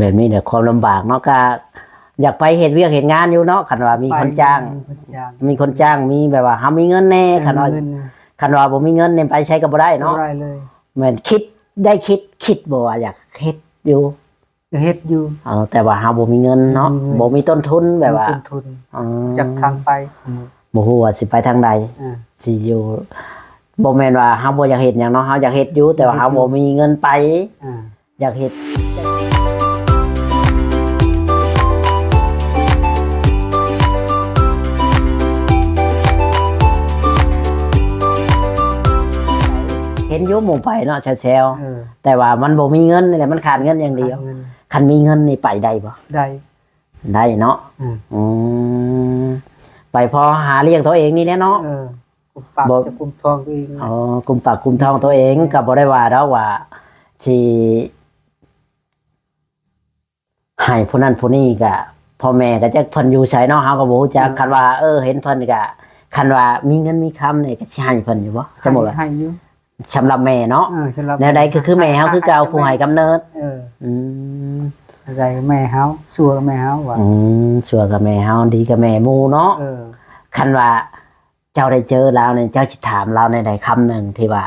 ແບບນີ້ແຫຼະຄວາມລຳບາກເນາະ ກະຢາກໄປເຮັດວຽກເຮັດງານຢູ່ເນາະ ຄັນວ່າມີຄົນຈ້າງ ມີຄົນຈ້າງ ມີຄົນຈ້າງ ມີແບບວ່າເຮົາມີເງິນແດ່ ເອີ ຄັນວ່າ ມີເງິນ ຄັນວ່າບໍ່ມີເງິນນີ້ໄປໃສກໍບໍ່ໄດ້ເນາະ ບໍ່ໄດ້ເລີຍ ແມ່ນ ຄິດ ໄດ້ຄິດ ຄິດບໍ່ວ່າຢາກເຮັດຢູ່ ກໍເຮັດຢູ່ ເອີ ແຕ່ວ່າເຮົາບໍ່ມີເງິນເນາະ ບໍ່ມີເງິນ ບໍ່ມີຕົ້ນທຶນແບບວ່າ ບໍ່ມີຕົ້ນທຶນ ອໍ ຈັກທາງໄປ ບໍ່ຮູ້ວ່າຊິໄປທາງໃດ ອ່າ ຊິຢູ່ ບໍ່ແມ່ນວ່າເຮົາບໍ່ຢາກເຮັດຫຍັງເນາະ ເຮົາຢາກເຮັດຢູ່ ແຕ່ວ່າເຮົາ ຢາກເຮັດຢູ່ ບໍ່ມີເງິນໄປ ອ່າ ຢາກເຮັດ ເຫັນຢູ່ໝູ່ໄປເນາະ ແຊວໆ ເອີ ແຕ່ວ່າມັນບໍ່ມີເງິນນີ້ແຫຼະ ມັນຂາດເງິນຢ່າງດຽວ ຂາດເງິນ ຄັນມີເງິນນີ້ໄປໄດ້ບໍ່? ໄດ້ ໄດ້ເນາະ ອືມ ອືມ ໄປພໍຫາລ້ຽງຕົວເອງນີ້ແຫຼະເນາະ ເອີ ກຸມປາກ ບໍ່ ຈະກຸມທ້ອງຕົວເອງ ອໍ ກຸມປາກກຸມທ້ອງຕົວເອງ ແມ່ນ ກໍບໍ່ໄດ້ວ່າດອກວ່າຊິໃຫ້ຜູ້ນັ້ນຜູ້ນີ້ ກໍພໍ່ແມ່ກໍຈັກເພິ່ນຢູ່ໃສເນາະ ເຮົາກໍບໍ່ຮູ້ຈັກ ເອີ ຄັນວ່າ ເອີ ເຫັນເພິ່ນກໍ ຄັນວ່າມີເງິນມີຄຳນີ້ ກໍຊິໃຫ້ເພິ່ນຢູ່ບໍ່? ໃຫ້ ສົມມຸດວ່າ ໃຫ້ຢູ່ ສຳລັບແມ່ເນາະ ເອີ ສຳລັບ ແນວໃດ ແມ່ ກໍຄືແມ່ເຮົາຄືເກົ່າ ໃຫ້ ໃຫ້ ຜູ້ໃຫ້ກຳເນີດ ເອີ ອືມ ໃຫ້ແມ່ເຮົາ ຊົ່ວກໍແມ່ເຮົາວ່າ ອືມ ຊົ່ວກໍແມ່ເຮົາ ດີກໍແມ່ໝູ່ເນາະ ເອີ ຄັນວ່າເຈົ້າໄດ້ເຈີລາວນີ້ ເຈົ້າຊິຖາມລາວແນວໃດ ຄຳໜຶ່ງທີ່ວ່າ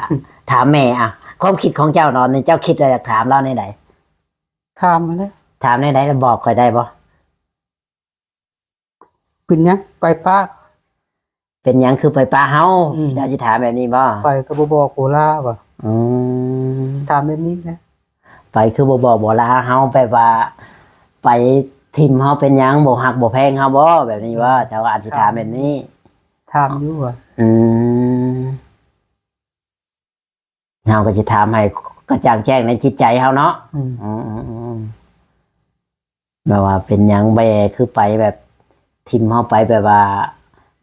ຖາມແມ່ ອະ ຄວາມຄິດຂອງເຈົ້າຕອນນີ້ ເຈົ້າຄິດວ່າຢາກຖາມລາວແນວໃດ? ຖາມຫັ້ນແຫຼະ ຖາມແນວໃດ ລະບອກຂ້ອຍໄດ້ບໍ່? ເປັນຫຍັງໄປປະ ເປັນຫຍັງຄືໄປປະເຮົາ? ອືມ ເຈົ້າຊິຖາມແບບນີ້ບໍ່? ໄປກໍບໍ່ບອກບໍ່ລາບໍ່? ອືມ ຖາມແບບນີ້ແຫຼະ ໄປຄືບໍ່ບອກບໍ່ລາເຮົາ ແບບວ່າໄປຖິ້ມເຮົາເປັນຫຍັງ ບໍ່ຮັກບໍ່ແພງເຮົາບໍ່ ແບບນີ້ບໍ່? ເຈົ້າອາດຊິຖາມແບບນີ້ ຖາມຢູ່ວ່າ ອືມ ເຮົາກໍຊິຖາມໃຫ້ກະຈ່າງແຈ້ງໃນຈິດໃຈເຮົາເນາະ ອືມ ອືມ ອືມ ອືມ ແບບວ່າເປັນຫຍັງແບຄືໄປແບບຖິ້ມເຮົາໄປແບບວ່າ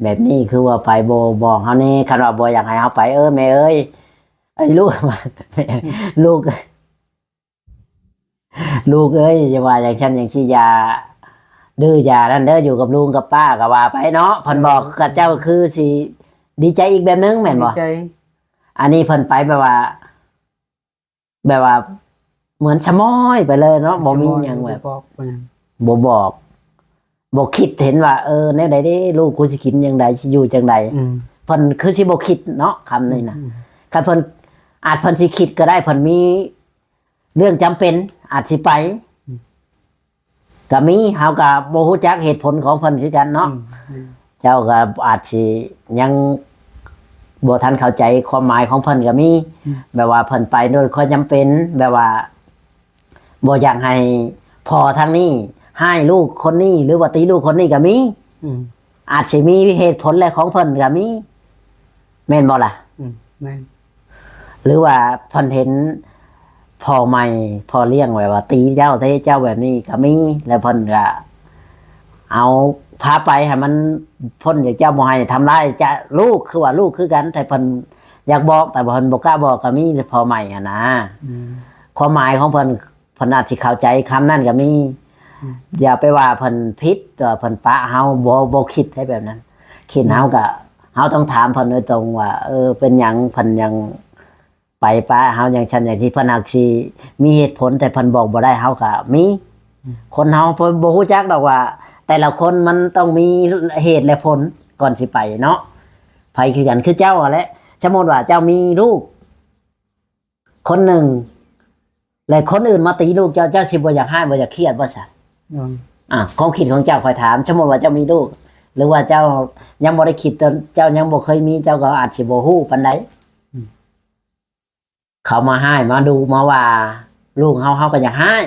ແບບນີ້ຄືວ່າໄປບໍ່ບອກເຮົາແດ່ ຄັນວ່າບໍ່ຢາກໃຫ້ເຮົາໄປ ເອີ ແມ່ເອີຍ ໄອ້ລູກ ລູກ ລູກເອີຍ ຢ່າວ່າຢ່າງຊັ້ນຢ່າງຊີ້ ຢ່າດື້ຢ່ານັ້ນເດີ ຢູ່ກັບລຸງກັບປ້າກໍວ່າໄປເນາະ ເພິ່ນບອກ ເອີ ກັບເຈົ້າຄືຊິດີໃຈອີກແບບໜຶ່ງແມ່ນບໍ່? ດີໃຈ ອັນນີ້ເພິ່ນໄປແບບວ່າ ແບບວ່າເໝືອນສະໝອຍໄປເລີຍເນາະ ສະໝອຍ ບໍ່ມີຫຍັງແບບ ບໍ່ບອກ ບໍ່ບອກ ບໍ່ຄິດເຫັນວ່າ ເອີ ແນວໃດເດ້ ລູກກູຊິກິນຈັ່ງໃດ ຊິຢູ່ຈັ່ງໃດ ອືມ ເພິ່ນຄືຊິບໍ່ຄິດເນາະ ຄຳນີ້ນະ ອືມ ຄັນເພິ່ນ ອາດເພິ່ນຊິຄິດກໍໄດ້ ເພິ່ນມີເລື່ອງຈຳເປັນ ອາດຊິໄປ ອືມ ກໍມີ ເຮົາກໍບໍ່ຮູ້ຈັກເຫດຜົນຂອງເພິ່ນຄືກັນເນາະ ອືມ ເຈົ້າກໍອາດຊິຍັງບໍ່ທັນເຂົ້າໃຈຄວາມໝາຍຂອງເພິ່ນກໍມີ ອືມ ແບບວ່າເພິ່ນໄປໂດຍຄວາມຈຳເປັນ ແບບວ່າບໍ່ຢາກໃຫ້ພໍ່ທາງນີ້ຮ້າຍລູກຄົນນີ້ ຫຼືວ່າຕີລູກຄົນນີ້ກໍມີ ອືມ ອາດຊິມີເຫດຜົນແລະຂອງເພິ່ນກໍມີ ແມ່ນບໍ່ລະ? ອືມ ແມ່ນ ຫຼືວ່າເພິ່ນເຫັນພໍ່ໃໝ່ພໍ່ລ້ຽງແບບວ່າຕີເຈົ້າ ເຕະເຈົ້າແບບນີ້ກໍມີ ແລ້ວເພິ່ນກໍເອົາພາໄປໃຫ້ມັນພົ້ນຈາກເຈົ້າ ບໍ່ໃຫ້ທຳຮ້າຍຈະລູກ ຄືວ່າລູກຄືກັນ ແຕ່ເພິ່ນຢາກບອກ ແຕ່ວ່າເພິ່ນບໍ່ກ້າບອກກໍມີ ພໍ່ໃໝ່ຫັ້ນນະ ອືມ ຄວາມໝາຍຂອງເພິ່ນ ເພິ່ນອາດຊິເຂົ້າໃຈຄຳນັ້ນກໍມີ ອືມ ຢ່າໄປວ່າເພິ່ນຜິດ ວ່າເພິ່ນປະເຮົາ ບໍ່ ບໍ່ຄິດໃຫ້ແບບນັ້ນ ຄິດ ອືມ ເຮົາກໍ ເຮົາຕ້ອງຖາມເພິ່ນໂດຍຕົງວ່າ ເອີ ເປັນຫຍັງເພິ່ນຍັງໄປປະເຮົາ ຢ່າງຊັ້ນຢ່າງຊີ້ ເພິ່ນຫາກຊິມີເຫດຜົນ ແຕ່ເພິ່ນບອກບໍ່ໄດ້ ເຮົາກໍມີ ອືມ ຄົນເຮົາ ເພິ່ນບໍ່ຮູ້ຈັກດອກວ່າ ແຕ່ລະຄົນມັນຕ້ອງມີເຫດ ແລະ ຜົນ ກ່ອນຊິໄປເນາະ ໃຜຄືກັນ ຄືເຈົ້າຫັ້ນແຫຼະ ສົມມຸດວ່າເຈົ້າມີລູກ ຄົນໜຶ່ງ ແລະ ຄົນອື່ນມາຕີລູກເຈົ້າ ເຈົ້າຊິບໍ່ຢາກຮ້າຍ ບໍ່ຢາກຄຽດບໍ່ຊະ? ອືມ ອ່າ ຄວາມຄິດຂອງເຈົ້າ ຂ້ອຍຖາມ ສົມມຸດວ່າເຈົ້າມີລູກ ຫຼືວ່າເຈົ້າຍັງບໍ່ໄດ້ຄິດ ເຈົ້າຍັງບໍ່ເຄີຍມີ ເຈົ້າກໍອາດຊິບໍ່ຮູ້ປານໃດ ອືມ ເຂົາມາຮ້າຍ ມາດຸ ມາວ່າລູກເຮົາ ເຮົາກໍຢາກຮ້າຍ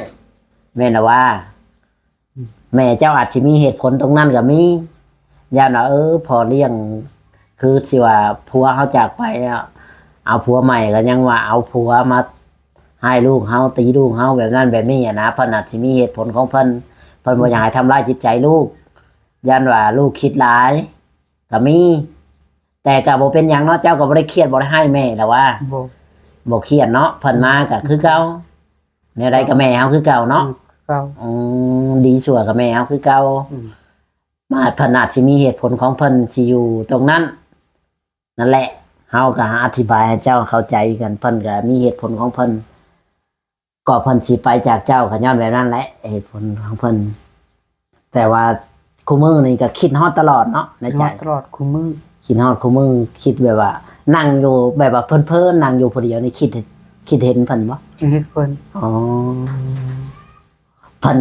ແມ່ນລະວ່າ? ແມ່ເຈົ້າອາດຊິມີເຫດຜົນຕົງນັ້ນກໍມີ ຢ້ານວ່າ ເອີ ພໍ່ລ້ຽງ ຄືຊິວ່າຜົວເຮົາຈາກໄປແລ້ວ ເອົາຜົວໃໝ່ ກໍຍັງວ່າເອົາຜົວມາຮ້າຍລູກເຮົາ ຕີລູກເຮົາ ແບບນັ້ນແບບນີ້ຫັ້ນນະ ເພິ່ນອາດຊິມີເຫດຜົນຂອງເພິ່ນ ເພິ່ນບໍ່ຢາກໃຫ້ທຳລາຍຈິດໃຈລູກ ຢ້ານວ່າລູກຄິດຫຼາຍ ກໍມີ ແຕ່ກໍບໍ່ເປັນຫຍັງເນາະ ເຈົ້າກໍບໍ່ໄດ້ຄຽດ ບໍ່ໄດ້ຮ້າຍແມ່ແລ້ວວ່າ? ບໍ່ ບໍ່ຄຽດເນາະ ເພິ່ນມາກໍຄືເກົ່າ ແນວໃດກໍແມ່ເຮົາຄືເກົ່າເນາະ ອືມ ຄືເກົ່າ ອືມ ດີຊົ່ວກໍແມ່ເຮົາຄືເກົ່າ ອືມ ມາເພິ່ນອາດຊິມີເຫດຜົນຂອງເພິ່ນທີ່ຢູ່ຕົງນັ້ນ ນັ້ນແຫຼະ ເຮົາກໍອະທິບາຍໃຫ້ເຈົ້າເຂົ້າໃຈກັນ ເພິ່ນກໍມີເຫດຜົນຂອງເພິ່ນ ກໍເພິ່ນຊິໄປຈາກເຈົ້າກໍຍ້ອນແບບນັ້ນແຫຼະ ເຫດຜົນຂອງເພິ່ນ. ແຕ່ວ່າຄູ່ມື້ນີ້ກໍຄິດຮອດຕະຫຼອດເນາະ ໃນໃຈ ຄິດຮອດຕະຫຼອດຄູ່ມື້ ຄິດຮອດຄູ່ມື້ ຄິດແບບວ່ານັ່ງຢູ່ ແບບວ່າເພີນໆ ນັ່ງຢູ່ຜູ້ດຽວນີ້ ຄິດ ຄິດເຫັນເພິ່ນບໍ່? ຄິດເຫັນເພິ່ນ. ອໍ ເພິ່ນ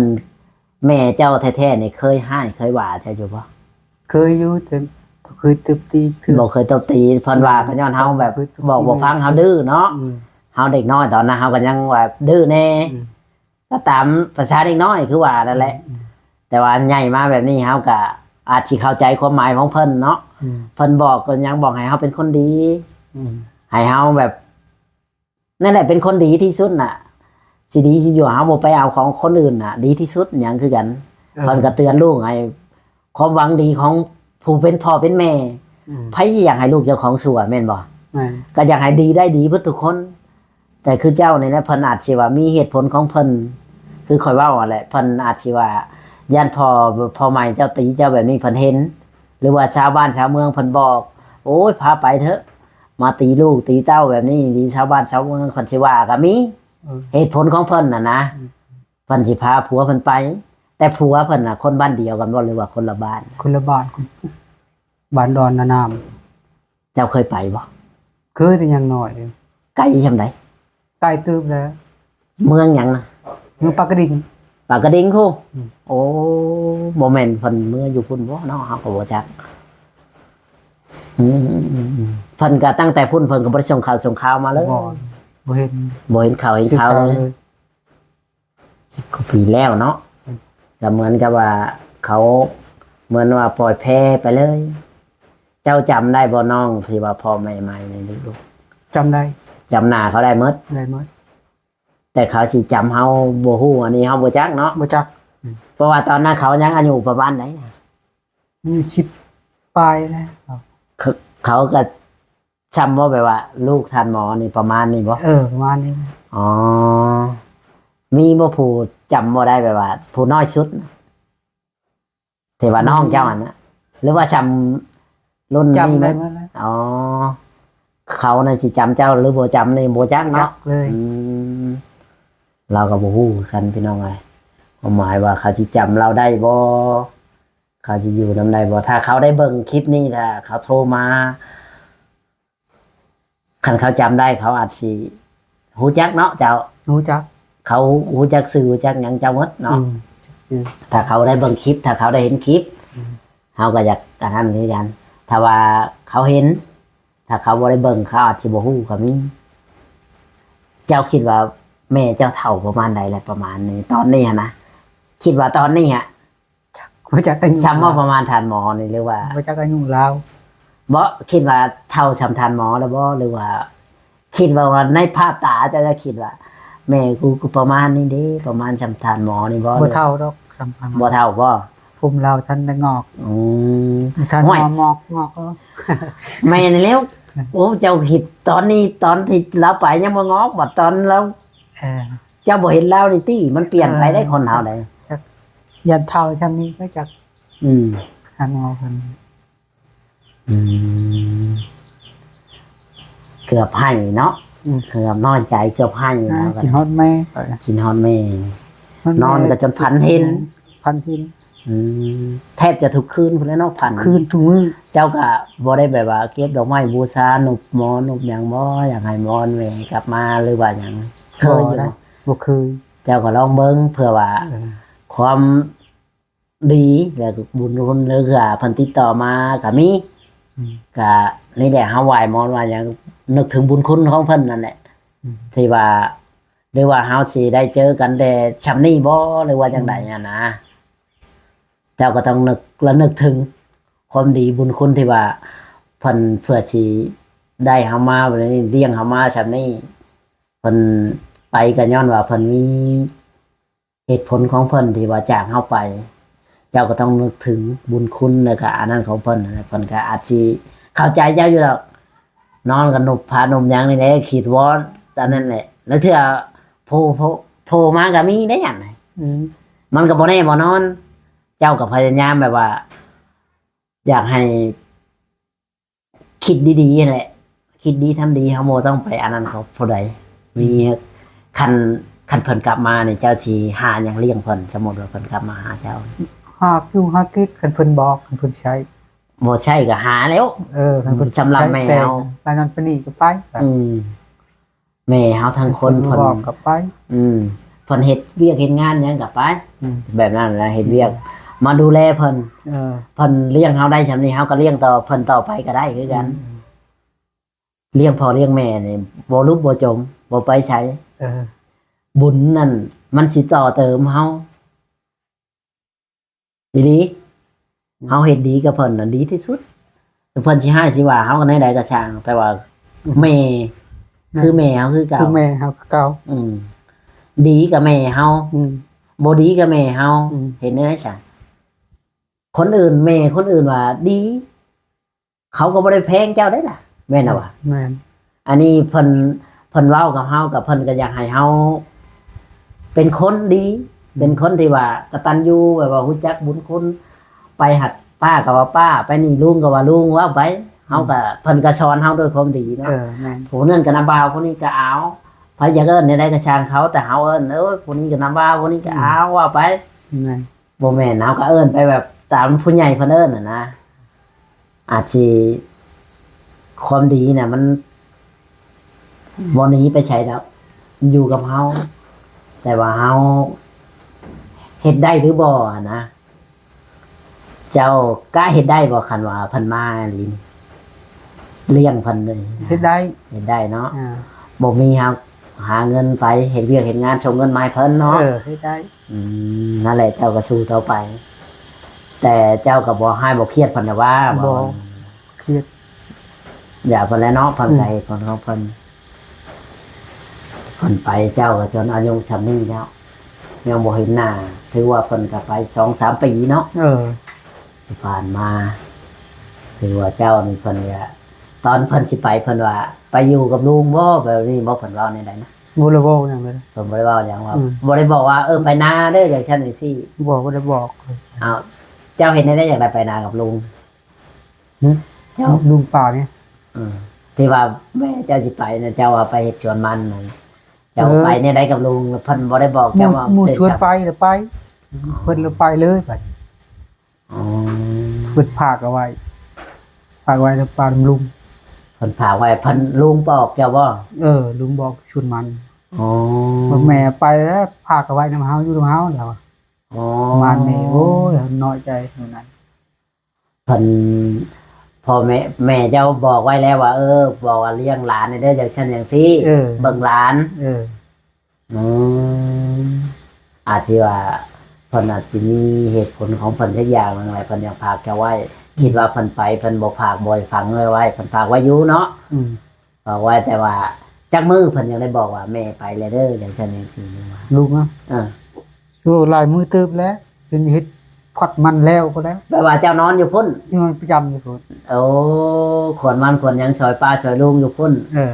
ແມ່ເຈົ້າແທ້ໆນີ້ເຄີຍຮ້າຍເຄີຍວ່າເຈົ້າຢູ່ບໍ່? ເຄີຍຢູ່ ແຕ່ບໍ່ເຄີຍຕົບຕີເທື່ອ ບໍ່ເຄີຍຕົບຕີ. ເພິ່ນວ່າກໍຍ້ອນເຮົາແບບ ບໍ່ເຄີຍຕົບຕີ ບອກບໍ່ຟັງ ແມ່ເຮົາດື້ເນາະ. ອືມ ເຮົາເດັກນ້ອຍຕອນນັ້ນ ເຮົາກໍຍັງແບບດື້ແດ່. ອືມ ກໍຕາມພາສາເດັກນ້ອຍຄືວ່ານັ້ນແຫຼະ. ອືມ ແຕ່ວ່າໃຫຍ່ມາແບບນີ້ ເຮົາກໍອາດຊິເຂົ້າໃຈຄວາມໝາຍຂອງເພິ່ນເນາະ. ອືມ ເພິ່ນບອກກໍຍັງບອກໃຫ້ເຮົາເປັນຄົນດີ. ອືມ ໃຫ້ເຮົາແບບ ນັ້ນແຫຼະ ເປັນຄົນດີທີ່ສຸດນະ ຊິດີຊິຊົ່ວ ເຮົາບໍ່ໄປເອົາຂອງຄົນອື່ນນະ ດີທີ່ສຸດຫຍັງຄືກັນ. ເອີ ເພິ່ນກໍເຕືອນລູກໃຫ້ ຄວາມຫວັງດີຂອງຜູ້ເປັນພໍ່ເປັນແມ່. ອືມ ໃຜຊິຢາກໃຫ້ລູກເຈົ້າຂອງຊົ່ວແມ່ນບໍ່? ແມ່ນ ກໍຢາກໃຫ້ດີໄດ້ດີເບິດທຸກຄົນ. ແຕ່ຄືເຈົ້ານີ້ແຫຼະ ເພິ່ນອາດຊິວ່າມີເຫດຜົນຂອງເພິ່ນ ຄືຂ້ອຍເວົ້າຫັ້ນແຫຼະ. ເພິ່ນອາດຊິວ່າຢ້ານພໍ່ ພໍ່ໃໝ່ເຈົ້າຕີເຈົ້າແບບນີ້ ເພິ່ນເຫັນ ຫຼືວ່າຊາວບ້ານຊາວເມືອງເພິ່ນບອກ ໂອ້ຍ ພາໄປເຖາະ ມາຕີລູກຕີເຕົ້າແບບນີ້ ດີຊາວບ້ານຊາວເມືອງເພິ່ນຊິວ່າກໍມີ. ເອີ ເຫດຜົນຂອງເພິ່ນນະນະ. ອືມ ເພິ່ນຊິພາຜົວເພິ່ນໄປ. ແຕ່ຜົວເພິ່ນນະຄົນບ້ານດຽວກັນບໍ່ ຫຼືວ່າຄົນລະບ້ານ? ຄົນລະບ້ານ ຄົນ ບ້ານດອນນານາມ. ເຈົ້າເຄີຍໄປບໍ່? ເຄີຍ ແຕ່ຍັງນ້ອຍ. ໄກຊ່ຳໃດ? ໄກເຕີບແລ້ວ. ເມືອງຫຍັງນະ? ເມືອງປາກກະດິງ. ປາກກະດິງພຸ້ນ. ອືມ ໂອ້ ບໍ່ແມ່ນເພິ່ນເມືອຢູ່ພຸ້ນບໍ່ເນາະ? ເຮົາກໍບໍ່ຈັກ. ອືມ ເພິ່ນກໍຕັ້ງແຕ່ພຸ້ນ ເພິ່ນກໍບໍ່ໄດ້ສົ່ງຂ່າວສົ່ງຄາວມາເລີຍ. ບໍ່ ບໍ່ເຫັນ ບໍ່ເຫັນຂ່າວເຫັນຄາວເລີຍ. ສິບກວ່າປີແລ້ວເນາະ. ອືມ ກໍເໝືອນກັບວ່າເຂົາ ເໝືອນວ່າປ່ອຍແຜ່ໄປເລີຍ. ເຈົ້າຈຳໄດ້ບໍ່ນ້ອງ ທີ່ວ່າພໍ່ແມ່ໃໝ່ນີ້ລູກ? ຈຳໄດ້. ຈຳໜ້າເຂົາໄດ້ໝົດ? ໄດ້ໝົດ. ແຕ່ເຂົາຊິຈຳເຮົາບໍ່ຮູ້ ອັນນີ້ເຮົາບໍ່ຈັກເນາະ. ບໍ່ຈັກ. ອືມ ເພາະວ່າຕອນນັ້ນເຂົາຍັງອາຍຸປະມານໃດນະ? ອາຍຸສິບປາຍແລ້ວ. ເຂົາ ເຂົາກໍຊ່ຳບໍ່ ແບບວ່າລູກທ່ານໝໍນີ້ປະມານນີ້ບໍ່? ເອີ ປະມານນີ້. ອໍ ມີບໍ່ຜູ້ຈຳບໍ່ໄດ້ ແບບວ່າຜູ້ນ້ອຍສຸດ ທີ່ວ່ານ້ອງເຈົ້າຫັ້ນນະ ຫຼືວ່າຊ່ຳລຸ້ນນີ້ແມ່ນ? ອໍ ເຂົານັ້ນຊິຈຳເຈົ້າ ຫຼືບໍ່ຈຳນີ້ບໍ່ຈັກເນາະ. ອືມ ລາວກໍບໍ່ຮູ້ຄືກັນພີ່ນ້ອງເອີຍ ຄວາມໝາຍວ່າເຂົາຊິຈຳລາວໄດ້ບໍ່ ເຂົາຊິຢູ່ນຳໄດ້ບໍ່? ຖ້າເຂົາໄດ້ເບິ່ງຄລິບນີ້ ຖ້າເຂົາໂທມາ ຄັນເຂົາຈຳໄດ້ ເຂົາອາດຊິຮູ້ຈັກເນາະເຈົ້າ. ຮູ້ຈັກ. ເຂົາຮູ້ຈັກຊື່ ຮູ້ຈັກຫຍັງເຈົ້າໝົດເນາະ. ອືມ ອືມ ຖ້າເຂົາໄດ້ເບິ່ງຄລິບ ຖ້າເຂົາໄດ້ເຫັນຄລິບ ອືມ ເຮົາກໍຢາກອັນນັ້ນຄືກັນ. ຖ້າວ່າເຂົາເຫັນ ຖ້າເຂົາບໍ່ໄດ້ເບິ່ງ ເຂົາອາດຊິບໍ່ຮູ້ກໍມີ. ເຈົ້າຄິດວ່າແມ່ເຈົ້າເຖົ້າປະມານໃດແລ້ວ? ປະມານນີ້ ຕອນນີ້ຫັ້ນນະ ຄິດວ່າຕອນນີ້ຫະ ຈັກ ບໍ່ຈັກອາຍຸ ຊ່ຳວ່າປະມານທ່ານໝໍນີ້ ຫຼືວ່າ ບໍ່ຈັກອາຍຸລາວ. ບໍ່ ຄິດວ່າເຖົ້າຊ່ຳທ່ານໝໍແລ້ວບໍ່ ຫຼືວ່າ ຄິດວ່າ ວ່າໃນພາບຕາເຈົ້າຈະຄິດວ່າ ແມ່ກູກໍປະມານນີ້ເດ້ ປະມານຊ່ຳທ່ານໝໍນີ້ບໍ່? ບໍ່ເຖົ້າດອກຊ່ຳທ່ານໝໍ. ບໍ່ເຖົ້າບໍ່? ຜົມລາວທັນໄດ້ງອກ. ອືມ ທ່ານໝໍງອກ ງອກ. ແມ່ນແລ້ວ. ໂອ້ ເຈົ້າຄິດຕອນນີ້ ຕອນທີ່ລາວໄປຍັງບໍ່ງອກ ບັດຕອນລາວ ເອີ ເຈົ້າບໍ່ເຫັນລາວນີ້ຕິ ມັນປ່ຽນໄປໄດ້ ເອີ ຄົນເຮົາໄດ໋. ຢ້ານເຖົ້າຊ່ຳນີ້ກໍຈັກ. ອືມ ທ່ານໝໍເພິ່ນ ອືມ ເກືອບໄຫ້ເນາະ. ອືມ ເກືອບນ້ອຍໃຈ ເກືອບໄຫ້. ອ່າ ແລ້ວກໍ ຄິດຮອດແມ່ ຄິດຮອດແມ່ ຮອດແມ່ ນອນກໍຈົນຝັນເຫັນ ຝັນເຫັນ. ອືມ ແທບຈະທຸກຄືນພຸ້ນແຫຼະເນາະ ຝັນ ຄືນທຸກມື້. ເຈົ້າກໍບໍ່ໄດ້ແບບວ່າເກັບດອກໄມ້ບູຊາ ໜຸບໝໍ ໜຸບຫຍັງບໍ່ ຢາກໃຫ້ໝໍແມ່ກັບມາ ຫຼືວ່າຫຍັງ? ເຄີຍຢູ່ບໍ່? ບໍ່ເຄີຍ. ເຈົ້າກໍລອງເບິ່ງ ເພື່ອວ່າ ເອີ ຄວາມ ດີ ແລ້ວກໍບຸນຄຸນເຫຼືອເພິ່ນຕິດຕໍ່ມາກໍມີ. ອືມ ກໍນີ້ແຫຼະ ເຮົາໄຫວ້ໝໍວ່າຫຍັງ ນຶກເຖິງບຸນຄຸນຂອງເພິ່ນນັ້ນແຫຼະ. ອືມ ທີ່ວ່າ ຫຼືວ່າເຮົາຊິໄດ້ເຈີກັນແຕ່ຊ່ຳນີ້ບໍ່ ຫຼືວ່າຈັ່ງໃດຫັ້ນນະ. ເຈົ້າກໍຕ້ອງນຶກ ລະນຶກເຖິງຄວາມດີບຸນຄຸນທີ່ວ່າເພິ່ນ ເພື່ອຊິໄດ້ເຮົາມາແບບນີ້ ລ້ຽງເຮົາມາຊ່ຳນີ້. ເພິ່ນໄປກໍຍ້ອນວ່າເພິ່ນມີ ເຫດຜົນຂອງເພິ່ນທີ່ວ່າຈາກເຮົາໄປ. ເຈົ້າກໍຕ້ອງນຶກເຖິງບຸນຄຸນ ແລ້ວກໍອັນນັ້ນຂອງເພິ່ນນະ. ເພິ່ນກໍອາດຊິເຂົ້າໃຈເຈົ້າຢູ່ດອກ. ນອນກັນໜຸບຜ້າໜຸບຫຍັງນີ້ແຫຼະ ຄິດວອນອັນນັ້ນແຫຼະ. ລະເທື່ອໂພ ໂພ ໂພມາກໍມີໄດ໋ອັນນັ້ນ. ອືມ ມັນກໍບໍ່ແນ່ບໍ່ນອນ. ເຈົ້າກໍພະຍາຍາມແບບວ່າ ຢາກໃຫ້ ຄິດດີໆຫັ້ນແຫຼະ ຄິດດີທຳດີ ເຮົາບໍ່ຕ້ອງໄປອັນນັ້ນເຂົາຜູ້ໃດ. ມີ ອືມ ຄັນ ຄັນເພິ່ນກັບມານີ້ ເຈົ້າຊິຫາຫຍັງລ້ຽງເພິ່ນ? ສົມມຸດວ່າເພິ່ນກັບມາຫາເຈົ້າ ຫາຢູ່ຫາກິນ ຄັນເພິ່ນບອກ ຄັນເພິ່ນໃຊ້ ບໍ່ໃຊ້ກໍຫາແລ້ວ. ເອີ ຄັນເພິ່ນ ສຳລັບແມ່ ແຕ່ ເຮົາ ໄປນັ້ນໄປນີ້ກໍໄປ. ອືມ ແມ່ເຮົາທັງຄົນ ເພິ່ນ ເພິ່ນບອກກໍໄປ. ອືມ ເພິ່ນເຮັດວຽກເຮັດງານຫຍັງກໍໄປ. ອືມ ແບບນັ້ນແຫຼະ ເຮັດວຽກ ອືມ ມາດູແລເພິ່ນ. ເອີ ເພິ່ນລ້ຽງເຮົາໄດ້ສ່ຳນີ້ ເຮົາກໍລ້ຽງຕໍ່ເພິ່ນຕໍ່ໄປກໍໄດ້ຄືກັນ. ອືມ ລ້ຽງພໍ່ລ້ຽງແມ່ນີ້ ບໍ່ຫຼຸບບໍ່ຈົມ ບໍ່ໄປໃສ. ເອີ ບຸນນັ້ນມັນຊິຕໍ່ເຕີມເຮົາ ອີ່ຫຼີ. ອືມ ເຮົາເຮັດດີກັບເພິ່ນນັ້ນດີທີ່ສຸດ. ເພິ່ນຊິຮ້າຍຊິວ່າເຮົາແນວໃດກໍຊ່າງ ແຕ່ວ່າ ອືມ ແມ່ ແມ່ ຄືແມ່ເຮົາຄືເກົ່າ ຄືແມ່ເຮົາຄືເກົ່າ. ອືມ ດີກັບແມ່ເຮົາ. ອືມ ບໍ່ດີກັບແມ່ເຮົາ. ອືມ ເຮັດແນວໃດຊັ້ນ? ຄົນອື່ນ ແມ່ຄົນອື່ນວ່າດີ ເຂົາກໍບໍ່ໄດ້ແພງເຈົ້າເດ້ລະ ແມ່ນລະວະ? ແມ່ນ. ອັນນີ້ເພິ່ນ ເພິ່ນເວົ້າກັບເຮົາ ກໍເພິ່ນກໍຢາກໃຫ້ເຮົາເປັນຄົນດີ. ອືມ ເປັນຄົນທີ່ວ່າກະຕັນຍູ ແບບວ່າຮູ້ຈັກບຸນຄຸນ. ໄປຫາປ້າກໍວ່າປ້າ ໄປນີ້ລຸງກໍວ່າລຸງ ເວົ້າໄປ. ເຮົາກໍ ອືມ ເພິ່ນກໍສອນເຮົາດ້ວຍຄວາມດີເນາະ. ເອີ ແມ່ນ. ຜູ້ນັ້ນກໍນຳບ່າວ ຜູ້ນີ້ກໍອາວ ໃຜຢາກເອີ້ນແນວໃດກໍຊ່າງເຂົາ ແຕ່ເຮົາເອີ້ນ ໂອ້ຍ ຜູ້ນີ້ກໍນຳບ່າວ ຜູ້ນີ້ກໍອາວ. ອືມ ເວົ້າໄປ. ແມ່ນ. ເອີ ເຮົາກໍເອີ້ນໄປແບບຕາມຜູ້ໃຫຍ່ເພິ່ນເອີ້ນຫັ້ນນະ. ອາດຊິ ຄວາມດີນະ ມັນ ອືມ ບໍ່ໜີໄປໃສດອກ ຢູ່ກັບເຮົາ. ແຕ່ວ່າເຮົາເຮັດໄດ້ຫຼືບໍ່ຫັ້ນນະ? ເຈົ້າກະເຮັດໄດ້ບໍ່ ຄັນວ່າເພິ່ນມາອີ່ຫຼີ ລ້ຽງເພິ່ນເລີຍ? ເຮັດໄດ້. ເຮັດໄດ້ເນາະ. ອ່າ ບໍ່ມີຫາ ຫາເງິນໄປເຮັດວຽກເຮັດງານ ສົ່ງເງິນມາໃຫ້ເພິ່ນເນາະ. ເອີ ເຮັດໄດ້. ອືມ ນັ້ນແຫຼະ ເຈົ້າກໍສູ້ຕໍ່ໄປ. ແຕ່ເຈົ້າກໍບໍ່ຮ້າຍບໍ່ຄຽດເພິ່ນນະວ່າ? ບໍ່ ບໍ່ຄຽດ. ຢ່າເພິ່ນແຫຼະເນາະ ເພິ່ນ ອືມ ກໍເຫດຜົນຂອງເພິ່ນ. ເພິ່ນໄປ ເຈົ້າກໍຈົນອາຍຸສ່ຳນີ້ແລ້ວ ຍັງບໍ່ເຫັນໜ້າ ຖືວ່າເພິ່ນກໍໄປສອງສາມປີເນາະ. ເອີ ທີ່ຜ່ານມາ ຖືວ່າເຈົ້ານີ້ ເພິ່ນກໍ ຕອນເພິ່ນຊິໄປ ເພິ່ນວ່າ ໄປຢູ່ກັບລຸງບໍ່ ແບບນີ້ບໍ່? ເພິ່ນເວົ້າແນວໃດນະ? ບໍ່ໄດ້ເວົ້າຫຍັງເລີຍ. ເພິ່ນບໍ່ໄດ້ເວົ້າຫຍັງວ່າ ອືມ ບໍ່ໄດ້ບອກວ່າ ເອີ ໄປນາເດີ ຈັ່ງຊັ້ນຈັ່ງຊີ້? ບໍ່ ບໍ່ໄດ້ບອກ. ອ້າວ ເຈົ້າເຮັດແນວໃດ ຢາກໄດ້ໄປນາກັບລຸງ? ຫຶ? ເຈົ້າ ລຸງປານີ້. ເອີ ທີ່ວ່າແມ່ເຈົ້າຊິໄປນະ ເຈົ້າວ່າໄປເຮັດສວນມັນນັ້ນ ເຈົ້າ ເອີ ໄປແນວໃດກັບລຸງ? ເພິ່ນບໍ່ໄດ້ບອກເຈົ້າວ່າ ໝູ່ຊວນໄປລະໄປ. ເພິ່ນລະໄປເລີຍບັດ. ອໍ ເພິ່ນຝາກເອົາໄວ້ ຝາກໄວ້ນຳປ້ານຳລຸງ. ເພິ່ນຝາກໄວ້ ເພິ່ນ ລຸງບອກເຈົ້າບໍ່? ເອີ ລຸງບອກສວນມັນ. ອໍ ວ່າແມ່ໄປແລ້ວ ຝາກເອົາໄວ້ນຳເຮົາ ຢູ່ນຳເຮົາແລ້ວ. ອໍ ປະມານນີ້. ໂອ້ຍ ນ້ອຍໃຈເທົ່ານັ້ນ. ເພິ່ນ ພໍ່ແມ່ ແມ່ເຈົ້າບອກໄວ້ແລ້ວວ່າ ເອີ ບອກວ່າລ້ຽງຫຼານແດ່ເດີ ຈັ່ງຊັ້ນຈັ່ງຊີ້ ເອີ ເບິ່ງຫຼານ. ເອີ ອືມ ອາດຊິວ່າ ເພິ່ນອາດຊິມີເຫດຜົນຂອງເພິ່ນຈັກຢ່າງໜຶ່ງແຫຼະ ເພິ່ນຍັງຝາກເຈົ້າໄວ້. ອືມ ຄິດວ່າເພິ່ນໄປ ເພິ່ນບໍ່ຝາກ ບໍ່ໃຫ້ຝັງໄວ້ ເພິ່ນຝາກໄວ້ຢູ່ເນາະ. ອືມ ບອກໄວ້ ແຕ່ວ່າຈັກມື້ເພິ່ນຍັງໄດ້ບອກວ່າ ແມ່ໄປແລ້ວເດີ ຈັ່ງຊັ້ນຈັ່ງຊີ້? ລຸງນະ? ເອີ ໂອ້ ຫຼາຍມື້ເຕີບແລ້ວ ຈົນເຮັດຂອດມັນແລ້ວພຸ້ນແຫຼະ. ແປວ່າເຈົ້ານອນຢູ່ພຸ້ນ? ນອນປະຈຳຢູ່ພຸ້ນ. ໂອ້ ຂວນມັນຂວນຫຍັງ ຊ່ອຍປ້າຊ່ອຍລຸງຢູ່ພຸ້ນ. ເອີ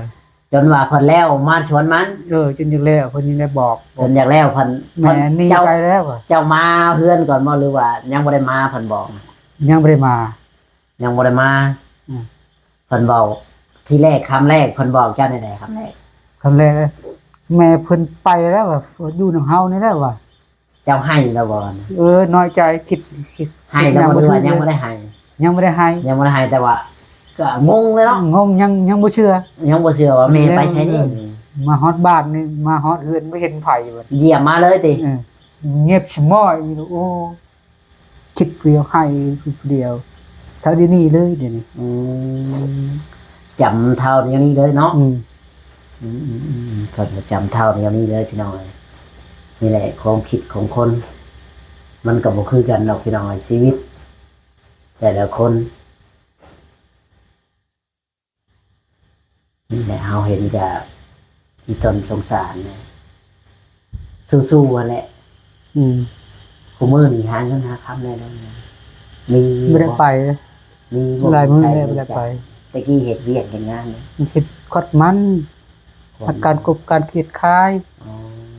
ຈົນວ່າເພິ່ນແລ້ວມາສວນມັນ. ເອີ ຈົນຢາກແລ້ວ ເພິ່ນຍັງໄດ້ບອກ ຈົນຢາກແລ້ວ ເພິ່ນ ແມ່ ເພິ່ນໜີ ເຈົ້າ ໄປແລ້ວ. ເຈົ້າມາເຮືອນກ່ອນບໍ່ ຫຼືວ່າຍັງບໍ່ໄດ້ມາ ເພິ່ນບອກ? ຍັງບໍ່ໄດ້ມາ. ຍັງບໍ່ໄດ້ມາ. ອືມ ເພິ່ນເວົ້າທີແລກ ຄຳແລກ ເພິ່ນບອກເຈົ້າແນວໃດ ຄຳແລກ? ຄຳແລກ ແມ່ເພິ່ນໄປແລ້ວວ່າ ຢູ່ນຳເຮົານີ້ແຫຼະວ່າ. ເຈົ້າໄຫ້ແລ້ວບໍ່? ເອີ ນ້ອຍໃຈ ຄິດ ຄິດ ໄຫ້ແລ້ວບໍ່ ຫຼືວ່າຍັງບໍ່ໄດ້ໄຫ້? ຍັງບໍ່ໄດ້ໄຫ້. ຍັງບໍ່ໄດ້ໄຫ້ ແຕ່ວ່າກໍງົງເລີຍເນາະ. ງົງ ຍັງ ຍັງບໍ່ເຊື່ອ ຍັງບໍ່ເຊື່ອວ່າແມ່ໄປໃສນີ້. ເອີ ມາຮອດບ້ານນີ້ ມາຮອດເຮືອນບໍ່ເຫັນໃຜບັດ ຢຽບມາເລີຍຕິ? ເອີ ງຽບສະໝ້ອຍ. ໂອ້ ຄິດຜູ້ດຽວ ໄຫ້ຜູ້ດຽວ ເທົ່າດຽວນີ້ເລີຍດຽວນີ້. ອືມ ຈຳເທົ່າດຽວນີ້ເລີຍເນາະ. ອືມ ອືມ ເພິ່ນກໍຈຳເທົ່າດຽວນີ້ເລີຍ ພີ່ນ້ອງເອີຍ. ນີ້ແຫຼະ ຄວາມຄິດຂອງຄົນ ມັນກໍບໍ່ຄືກັນດອກ ພີ່ນ້ອງເອີຍ. ຊີວິດແຕ່ລະຄົນ ນີ້ແຫຼະ ເຮົາເຫັນກະອີ່ຕົນສົງສານແຫຼະ ສູ້ໆຫັ້ນແຫຼະ. ອືມ ຄູ່ມື້ນີ້ຫາເງິນຫາຄຳແດ່ ມີ ບໍ່ໄດ້ໄປ ມີບໍ່? ຫຼາຍມື້ແລ້ວບໍ່ໄດ້ໄປ. ແຕ່ກີ້ເຮັດວຽກເຮັດງານ ເຮັດຂອດມັນ ຫາການກົບການຂຽດຂາຍ. ອໍ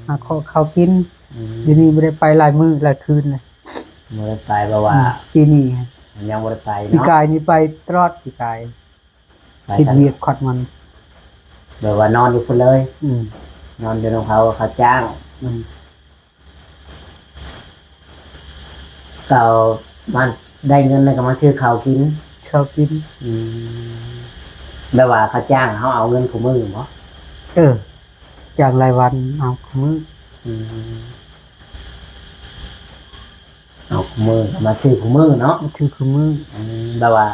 ຫາເຂົ້າກິນ. ອືມ ດຽວນີ້ບໍ່ໄດ້ໄປຫຼາຍມື້ຫຼາຍຄືນເລີຍ. ບໍ່ໄດ້ໄປ ເພາະວ່າ ອືມ ປີນີ້ຍັງບໍ່ໄດ້ໄປເນາະ. ປີກາຍນີ້ໄປຕະຫຼອດ ປີກາຍ ໄປເຮັດວຽກຂອດມັນ ແບບວ່ານອນຢູ່ພຸ້ນເລີຍ. ອືມ ນອນຢູ່ນຳເຂົາ ເຂົາຈ້າງ. ອືມ ກໍມາໄດ້ເງິນແລ້ວກໍມາຊື້ເຂົ້າກິນ. ເຂົ້າກິນ. ອືມ ແບບວ່າເຂົາຈ້າງເຮົາເອົາເງິນຄູ່ມື້ບໍ? ເອີ ຈ້າງລາຍວັນເອົາຄູ່ມື້. ອືມ ເອົາຄູ່ມື້ ມາຊື້ຄູ່ມື້ເນາະ. ມາຊື້ຄູ່ມື້. ອືມ ແບບວ່າ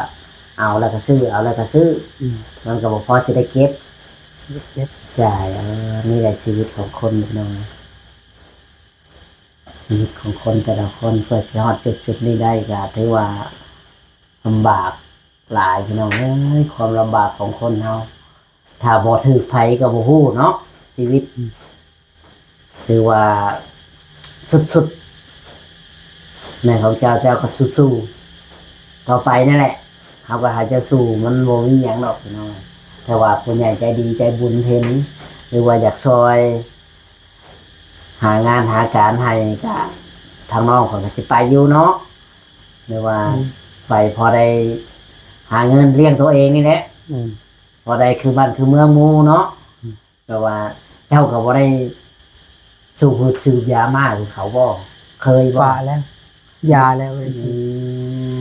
ເອົາແລ້ວກໍຊື້ ເອົາແລ້ວກໍຊື້. ອືມ ມັນກໍບໍ່ພໍຊິໄດ້ເກັບ ເກັບ ຈ່າຍ. ເອີ ນີ້ແຫຼະຊີວິດຂອງຄົນພີ່ນ້ອງ ຊີວິດຂອງຄົນແຕ່ລະຄົນ ເພື່ອຊິຮອດຈຸດໆນີ້ໄດ້ ກໍຖືວ່າລຳບາກຫຼາຍພີ່ນ້ອງເອີຍ. ຄວາມລຳບາກຂອງຄົນເຮົາ ຖ້າບໍ່ຖືກໃຜກໍບໍ່ຮູ້ເນາະ ຊີວິດ. ອືມ ຖືວ່າສຸດໆ ແມ່ຂອງເຈົ້າ ເຈົ້າກໍສູ້ໆ ຕໍ່ໄປນັ້ນແຫຼະ. ເຮົາກໍໃຫ້ເຈົ້າສູ້ ມັນບໍ່ມີຫຍັງດອກພີ່ນ້ອງ. ແຕ່ວ່າຜູ້ໃຫຍ່ໃຈດີໃຈບຸນເຫັນ ຫຼືວ່າຢາກຊ່ອຍຫາງານຫາການໃຫ້ ກະທາງນ້ອງເພິ່ນກໍຊິໄປຢູ່ເນາະ ຫຼືວ່າ ອືມ ໄປພໍໄດ້ຫາເງິນລ້ຽງຕົວເອງນີ້ແຫຼະ. ອືມ ພໍໄດ້ຄືບ້ານຄືເມືອງໝູ່ເນາະ. ອືມ ແຕ່ວ່າເຈົ້າກໍບໍ່ໄດ້ສູບພືດສູບຢາມາຄືເຂົາບໍ? ເຄີຍບໍ? ປະແລ້ວ ຢ່າແລ້ວ. ອື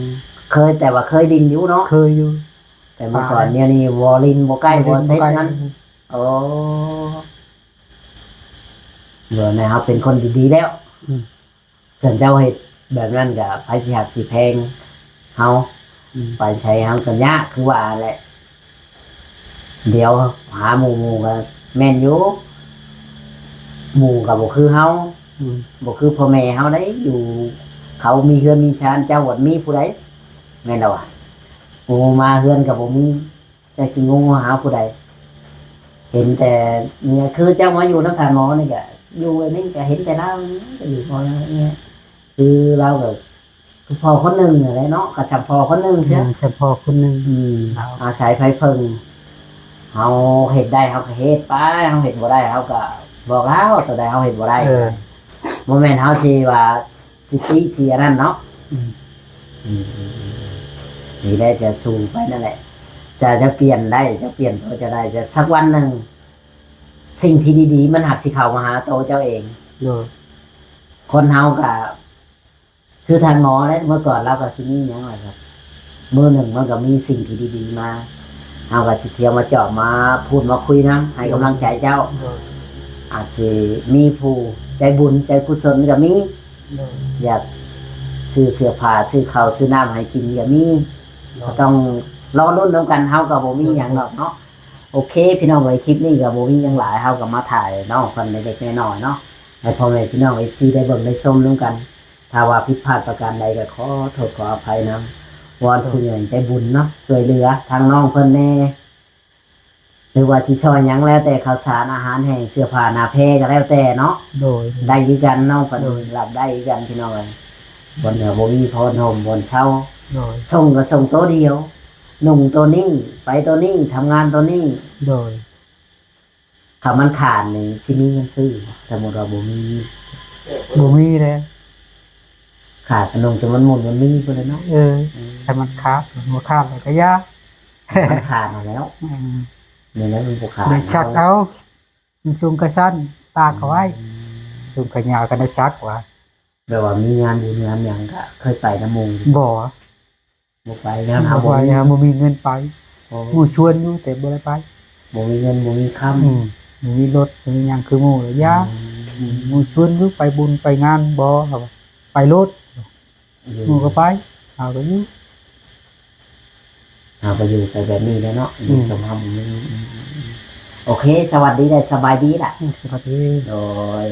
ມ ເຄີຍ ແຕ່ວ່າເຄີຍຫຼິ້ນຢູ່ເນາະ? ເຄີຍຢູ່ ແຕ່ເມື່ອກ່ອນ. ປະແລ້ວ ດຽວນີ້ບໍ່ຫຼິ້ນ ບໍ່ໃກ້ ບໍ່ເຮັດນັ້ນ. ໂອ້ ເມື່ອໃດເຮົາເປັນຄົນດີໆແລ້ວ. ອືມ ຄັນເຈົ້າເຮັດແບບນັ້ນກໍໃຜຊິຮັກຊິແພງເຮົາ? ອືມ ໄປໃສເຮົາກໍຍາກ ຄືວ່າແຫຼະ. ດຽວຫາໝູ່ ໝູ່ກໍແມ່ນຢູ່ ໝູ່ກໍບໍ່ຄືເຮົາ. ອືມ ບໍ່ຄືພໍ່ແມ່ເຮົາໄດ໋ ຢູ່ ເຂົາມີເຮືອນມີຊານ ເຈົ້າບໍ່ມີຜູ້ໃດ ແມ່ນແລ້ວຫວາ? ໝູ່ມາເຮືອນກໍບໍ່ມີ ຈັກຊິງຸມຫາຜູ້ໃດ. ເຫັນແຕ່ເມຍ ຄືເຈົ້າມາຢູ່ນຳທ່ານໝໍນີ້ກະ ຢູ່ອັນນີ້ກະເຫັນແຕ່ລາວນີ້ ກະຢູ່ພໍແລ້ວເມຍ ຄືລາວກະຄືພໍ່ຄົນໜຶ່ງຫັ້ນແຫຼະເນາະ ກະຊ່ຳພໍ່ຄົນໜຶ່ງເຊຍ ແມ່ນ ຊ່ຳພໍ່ຄົນໜຶ່ງ. ອືມ ອາໄສໃຜເພິ່ງ ເຮົາເຮັດໄດ້ເຮົາກະເຮັດໄປ ເຮົາເຮັດບໍ່ໄດ້ເຮົາກະບອກລາວ ໂຕໃດເຮົາເຮັດບໍ່ໄດ້. ເອີ ບໍ່ແມ່ນເຮົາຊິວ່າ ສິດທິຊິອັນນັ້ນເນາະ. ອືມ ອືມ ອືມ ອືມ ນີ້ແຫຼະ ຈະສູ້ໄປນັ້ນແຫຼະ ຈະ ຈະປ່ຽນໄດ້ ຈະປ່ຽນໂຕເຈົ້າໄດ້ ຈະ ສັກວັນໜຶ່ງ ສິ່ງທີ່ດີໆ ມັນຫາກຊິເຂົ້າມາຫາໂຕເຈົ້າເອງ. ໂດຍ ຄົນເຮົາກະຄືທ່ານໝໍແຫຼະ ເມື່ອກ່ອນລາວກະຊິມີຫຍັງລະ ມື້ໜຶ່ງມັນກະມີສິ່ງທີ່ດີໆມາ ເຮົາກໍຊິທ່ຽວມາຈອບມາພູດມາຄຸຍນຳ ໃຫ້ກຳລັງໃຈເຈົ້າ. ໂດຍ ອາດຊິມີຜູ້ໃຈບຸນໃຈກຸສົນກໍມີ ໂດຍ ຢາກຊື້ເສື້ອຜ້າ ຊື້ເຂົ້າ ຊື້ນ້ຳໃຫ້ກິນກໍມີ. ໂດຍ ກໍຕ້ອງລໍລຸ້ນນຳກັນ ເຮົາກໍບໍ່ມີຫຍັງດອກເນາະ. ໂອເຄ ພີ່ນ້ອງເອີຍ ຄລິບນີ້ກໍບໍ່ມີຫຍັງຫຼາຍ ເຮົາກໍມາຖ່າຍນ້ອງເພິ່ນເລັກໆນ້ອຍໆເນາະ ໃຫ້ພໍ່ແມ່ພີ່ນ້ອງເອັຟຊີໄດ້ເບິ່ງໄດ້ຊົມນຳກັນ. ຖ້າວ່າຜິດພາດປະການໃດກໍຂໍໂທດຂໍອະໄພນຳ ວອນຜູ້ໃຫຍ່ໃຈບຸນເນາະ ຊ່ວຍເຫຼືອທາງນ້ອງເພິ່ນແດ່ ຫຼືວ່າຊິຊ່ອຍຫຍັງແລ້ວແຕ່ ເຂົ້າສານອາຫານແຫ້ງ ເສື້ອຜ້າໜ້າແພກໍແລ້ວແຕ່ເນາະ. ໂດຍ ໄດ້ຄືກັນ ນ້ອງເພິ່ນ ໂດຍ ຮັບໄດ້ຄືກັນ ພີ່ນ້ອງເອີຍ. ບ່ອນເໜືອບໍ່ມີບ່ອນຫົ່ມບ່ອນເຊົາ ໂດຍ ສົ່ງກໍສົ່ງໂຕດຽວ ນຸ່ງໂຕນີ້ ໄປໂຕນີ້ ທຳງານໂຕນີ້. ໂດຍ ຖ້າມັນຂາດນີ້ ຊິມີເງິນຊື້ບໍ່? ສົມມຸດວ່າບໍ່ມີ ບໍ່ມີແລ້ວ ຂາດຂະໜົມຈົນມັນໝຸ່ນມັນມີພຸ້ນແຫຼະເນາະ. ເອີ ອືມ ຖ້າມັນຂາດ ບໍ່ຂາດແລ້ວກໍຢ່າ ມັນຂາດຫັ້ນແຫຼ້ວ. ອືມ ນີ້ແຫຼະມັນບໍ່ຂາດ ໄດ້ຊັກເອົາ ມັນສູງກະສັ້ນ ຕາກເອົາໄວ້. ອືມ ສູງກະຍາວກໍໄດ້ຊັກວ່າ ແບບວ່າມີງານບຸນງານຫຍັງກໍເຄີຍໄປນຳໝູ່? ບໍ່ ບໍ່ໄປ ຍ້ອນເຮົາບໍ່ມີ ບໍ່ໄປ ເຮົາບໍ່ມີເງິນໄປ. ໂອ້ ໝູ່ຊວນຢູ່ແຕ່ບໍ່ໄດ້ໄປ ບໍ່ມີເງິນບໍ່ມີຄຳ. ອືມ ບໍ່ມີລົດບໍ່ມີຫຍັງຄືໝູ່ລະຢ່າ. ອືມ ໝູ່ຊວນຢູ່ໄປບຸນໄປງານບໍ່ ເຮົາໄປໂລດ. ອືມ ໝູ່ກໍໄປ ເຮົາກໍຢູ່ ເຮົາກໍຢູ່ໄປແບບນີ້ແຫຼະເນາະ. ອືມ ຢູ່ກັບເຮົາບໍ່ມີ. ໂອເຄ ສະຫວັດດີ ແລະ ສະບາຍດີລະ. ອືມ ສະຫວັດດີ. ໂດຍ.